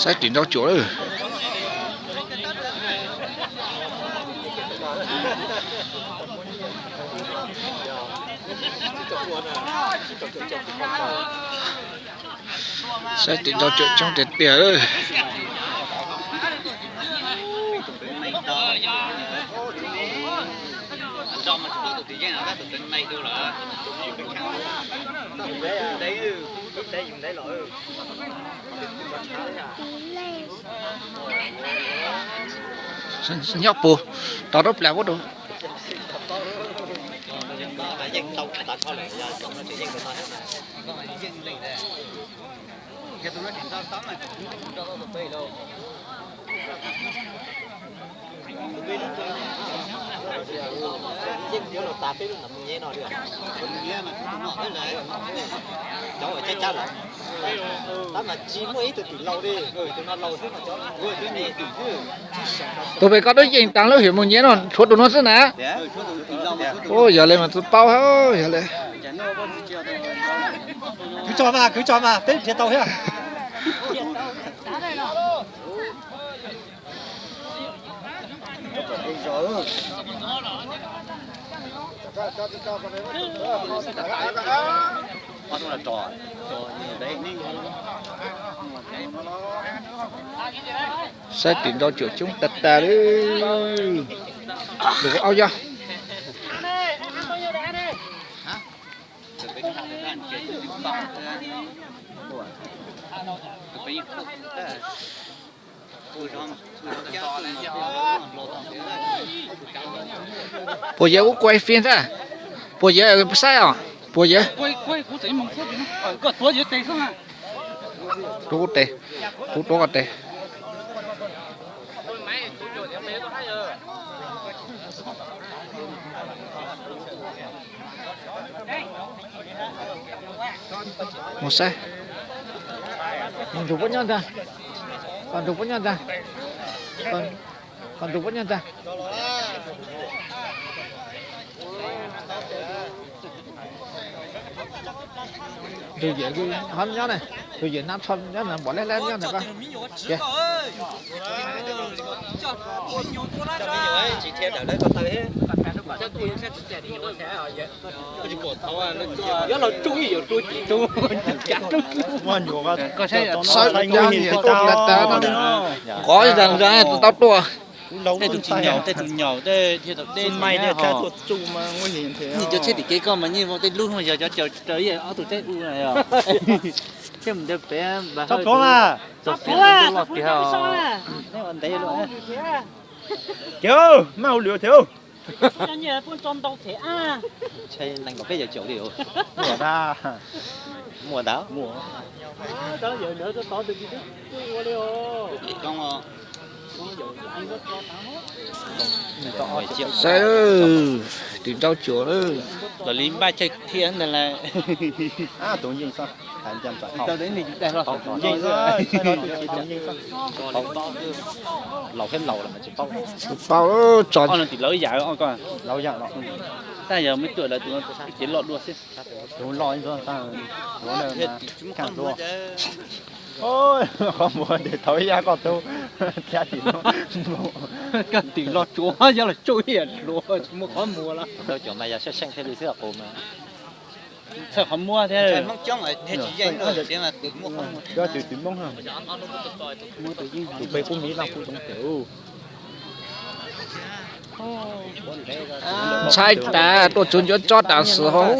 Saib tim nrau cuam lawm. Saib tim nrau cuam coob tiag tiag lawm. Nyob puag tod rau plas puab rau. Tus pem koj twb yeej tas lub hwm mus nyiav no, tshuav tus no xwb na. Yog li mas tsis paub, yog li. Kwv tso mas, kwv tso mas, peb nrhiav tau thiab. Saib tim nrau cuam coob tag tag li. Lwm aub yog. Puas yawg ub kuaj fiab ntag. Puas yawg saib os. Puas yawg. Rub qub tes, rub rub qub tes. Mus saib. Nrug puab nyob ntag. Koj nrug puab nyob ntag. Koj nrug puab nyob ntag. Tus yawm ho nyob na, tus yawm nab tsho nyob na, npom leb leb nyob ntawm koj. Qov tas tas tau tuaj. Tej tus tsis nyaum, tej tus nyaum tej thiaj tau deb. Nyias cov tsheb tim kev koj mas nyias muaj tej lub no yog cov caws raws ib ob tug tsheb u na yog. Thiab mus ntiav pem npam hawj txog pem loj tiag. Kev, maj ua lwm thiab. Ntshai nees nkaum peb caum caum li. Muaj ntag, muaj ntag. Saib, tim nrau cuam lawm. Los li npaj chaw thiab ntag lauj. Laus thiab laus los tsis paub. Tsis paub, tso. Tab yog muaj cuam lawv tus no ces loj dua xwb. Tus loj ntag, tus loj. Qhov muag tes thaum ib yam koj tub thiab tim no. Koj tim los tsuav yog los tsuj ib yam hluas tsis muaj qhov muag los. Tau cuam mas yog seej seej thiaj li xwb qus mas. Txhawj qhov muag thiab. Tus peb kub miv laj kub zoov tes. Ntshai tas tuaj tsuv ncuav tsob tas xwm hos.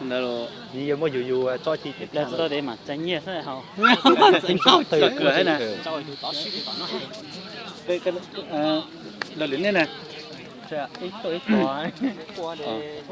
Nws yuav muaj yus yus tsob ci ces txaj mas. Los lwm nej na.